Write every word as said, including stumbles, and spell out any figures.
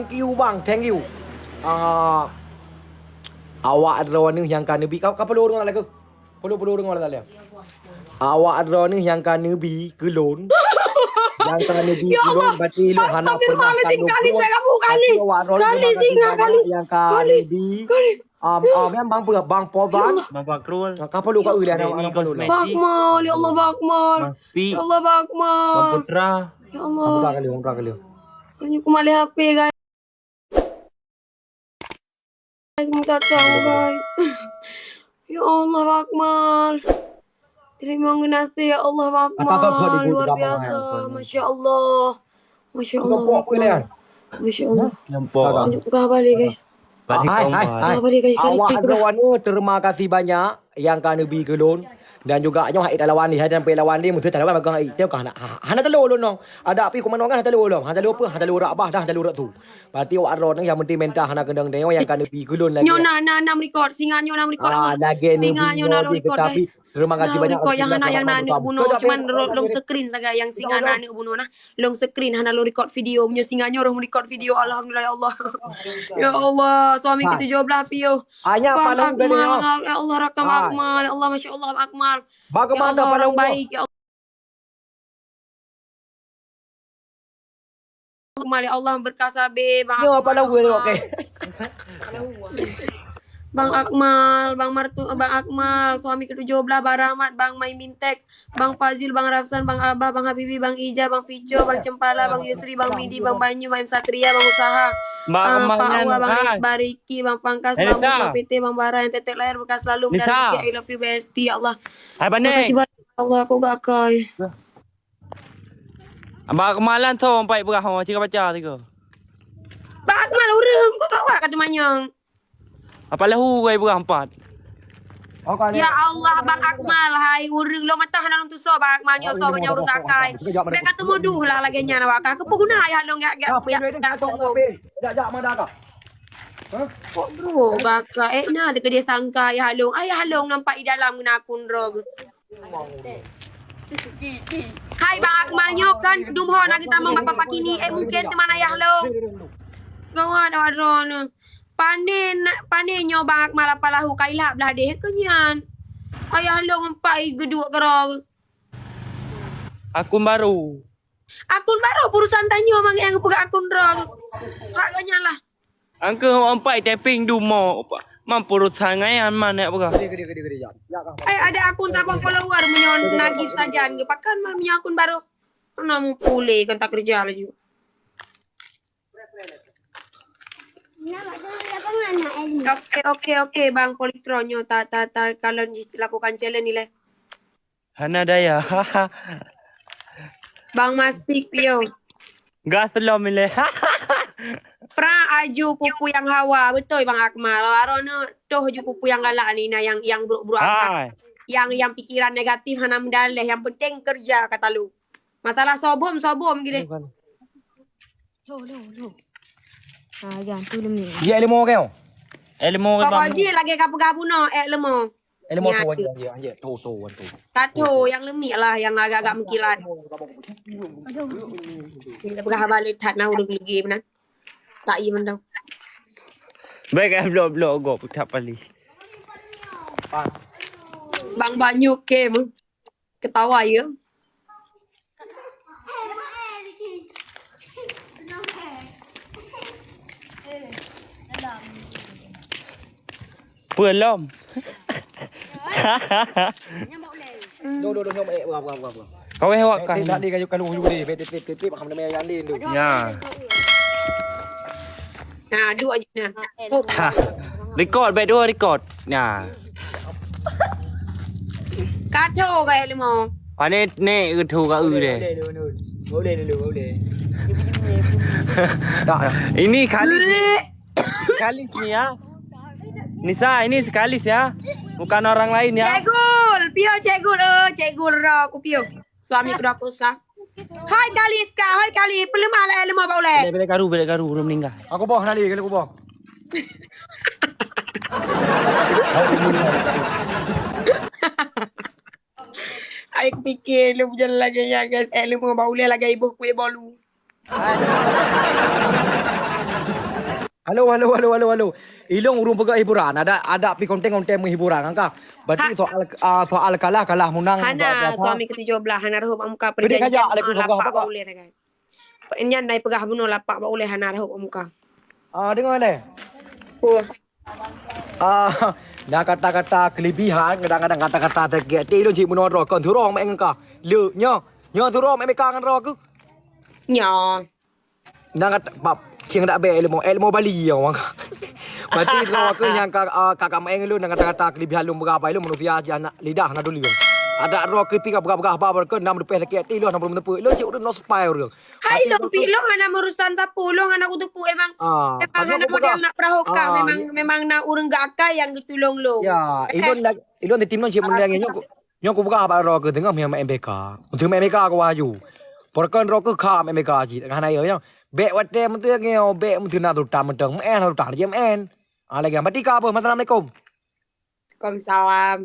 Thank you, bang. Thank you. Ah, awak droeneuh nyang ka neubi. Ka, ka peuleueh deungoe lagèe. Peuleueh, peuleueh deungoe lagèe. Awak droeneuh nyang ka neubi keu lôn. Nyang ka neubi keu lôn, berarti lôn hana pernah sanggup. Astagfirullahaladzim, kali saya kamu, kali. Tapi awak droeneuh terima kasih banyak nyang ka neubi. Kali. Am, am, nyang bang peugah, Bang Pozan. Ya Allah. Bang Fakrul. Ka, ka peuleueh ka ulian, ini kosmetik. Bang Akmal, ya Allah, Bang Akmal. Bang Pi. Ya Allah, Bang Akmal. Bang Putra. Ya Allah. Bang Putra kali, Bang Putra kali. Hanya aku maleh H P, guys. Guys, minta tolong, guys. Ya Allah, Bang Akmal. Terima kasih, ya Allah, Bang Akmal. Luar biasa. Masya Allah. Masya Allah, Bang Akmal. Masya Allah. Nampak. Tunjuk muka balik, guys. Hai, hai, hai. Muka balik, guys. Awak droeneuh terima kasih banyak nyang ka neubi keu lôn. Dan juga nyoe hai talawan lé, hai sampai lawan lé, meusti talawan bagoe hai. Tengok hana, ha-, hana talo lôn nyoe. Ada api kuman nyoe kan hana talo lôn. Hana talo apa? Hana talo rak bah dah, hana talo rak tu. Berarti awak droeneuh nyang penting mental hana keunong, tengok nyang ka neubi keu lôn lagèe. Nyoe na, na, na meurikot, singa nyoe na meurikot. Ah, lagèe neubi nyoe jih, tetapi terima kasih banyak. Terima kasih banyak. Nyoe na meurikot, nyang hana, nyang na aneuk bunoe, cuman ro-, long screen sagai nyang singa na aneuk bunoe na. Long screen hana long record video. Meunyoe singa nyoe roh meurikot video, alhamdulillah ya Allah. Ya Allah, suami ketujuh belas piôh. Hanya Bang Akmal, ya Allah, rakam Akmal, ya Allah, masya Allah, Akmal. Bagaimana orang baik, ya Allah. Akmal, ya Allah, berkah sabe, Bang Akmal. Bang Akmal, Bang Martu, Bang Akmal, suami ketujuh belas, Bang Rahmat, Bang Maimin Tex, Bang Fazil, Bang Rafsan, Bang Abah, Bang Habibi, Bang Ija, Bang Fico, Bang Cempala, Bang Yusri, Bang Midi, Bang Banyu, Bang Satria, Bang Usaha, Bang Awa, Bang Riki, Bang Pangkas, Bang Mus, Bang P T, Bang Bara, yang tetek lahir berkah selalu, Nisa. I love you, bestie, ya Allah. Hai, Bang Nek. Makasih banyak, ya Allah, aku gak akai. Abang kemalan so empat berah, oh, cik baca tiga. Bang Akmal ureueng, kok tak awak kata manyang? Apa lahu gai berah empat? Ya Allah, Bang Akmal, hai ureueng lôn mata hana lôn tuso, Bang Akmal nyoe so geunyang ureueng gakai. Bèk ka teumuduh lah lagèe nyan awak ka. Keupeue guna ayah lôn gak, gak, gak, gak tunggu. Jak, jak, mana kah? Hah? Kok bro, gak, gak, eh, na teuka dia sangka ayah lôn. Ayah lôn nampak di dalam guna akun droe. Hai, Bang Akmal nyoe kan dumho na geutamong bak papa kini, eh, mungken teuma ayah lôn. Gawat awak droeneuh. Pane na, pane nyoe Bang Akmal apa lahu kailak blah deh keu nyan. Ayah lôn empat geuduek keudroe. Akun baru. Akun baru, urusan tanyoe mang nyang peugah akun droe. Hak geuh nyan lah. Angke empat tapping dumo, mampu rusak ngai aman nak peugah. Eh, ada akun saboh follower meunyoe Najib Sajan geupakan mah meunyoe akun baru. Hana mupule kan tak kerja laju. Oke, oke, oke, Bang Politron nyoe ta, ta, ta, kalau dilakukan challenge ni leh. Hana daya. Bang Mastik piyo. Gas lom ileh. Pra aju pupu nyang hawa. Beutôi Bang Akmal. Awak droeneuh toh ju pupu nyang galak ni na nyang, nyang buruk-buruk angkat. Hai. Nyang, nyang pikiran negatif hana meudaleh. Nyang penting kerja kata lu. Masalah sobom, sobom gini. Bukan. Lo, lo, lo. Ha, ya, tu lemi. Dia ilmu kau. Ilmu ke bang? Pokok ji lagi ka peugah bunoe, eh, lemo. Ilmu tu, anjir, anjir, anjir. Tu, tu, tu. Ka tho, nyang lemiek lah, nyang agak-agak meukilat. Aduh. Bila peugah haba le that na ureueng legi meunan. Tak iya meunan. Baik, eh, blok-blok go putak pali. Bang Banyu kem. Ketawa ya. Peulom. Duh, duh, duh, nyom, eh, buka, buka, buka, buka. Kau eh, awak kan. Eh, tadi kayu kalau uyu deh, bet, bet, bet, bet, makan nama yang lain tu. Ya. Nah, dua aja nah. Oh. Ha. Record, baik dua record. Ya. Ka tho ka ilmu. Pane nek ke tho ka u deh. Boleh dulu, boleh. Tak ya. Ini kali. Sekali ni ya. Nisa, ini sekali ya. Bukan orang lain ya. Cik Gul, pio Cik Gul, eh, Cik Gul ro aku pio. Suami kedua pulsa. Hai Kaliska, hai Kali, peuleueh malah ilmu bak ulèe. Belek, belek karu, belek karu, ureueng meninggal. Aku boh nali, kalau aku boh. Ai kupikir lu berjalan lagi ya guys, eh lu mau bak ulèe lagi ibu kue bolu. Halo, halo, halo, halo, halo. Ilong ureuëng peugah hiburan. Ada ada pi konten-konten menghiburan kan kah? Berarti soal ah, soal kalah kalah menang. Hana suami ketujuh belas hana rhot bak muka. Perjanjian kejak alai lapak bak uleh kan. Nyan dai peugah bunoe lapak bak uleh hana rhot bak muka. Ah, dengar deh. Oh. Ah, dah kata-kata kelebihan, kadang-kadang kata-kata tegek ti lôn cit bunoe droe kon surong mek ngon ka. Le nyo, nyo surong mek meka ngon droe ku. Nyo. Nang kata bab kieng dak bek ilmu, ilmu Bali ya wang. Berarti droe ku nyang ka uh, kakak maeng lu nang kata-kata kelebihan lu berapa lu manusia aja anak lidah na dulu. Ada droe ku pika berapa-berapa bab ke enam rupiah sakit ti lu enam puluh menepuk. Lu cik urang no sepai urang. Hai long pi long hana merusan sapu long hana kutupu emang ah, emang hana model nak perahu kah ah, memang memang nak urang gak akai yang getulong long. Ya, ilon dah ilon di tim non cik menang nyok. Nyok ku buka bak droe ku tengah mia M B K. Untuk M B K ku waju. Porkan droe ku kha M B K cik hana ya. Bek watèe menteri ngi bek menteri na tu tam menteng. Meu'en tu tam je meu'en. Ah lagi mati ka apa? Assalamualaikum. Waalaikumsalam.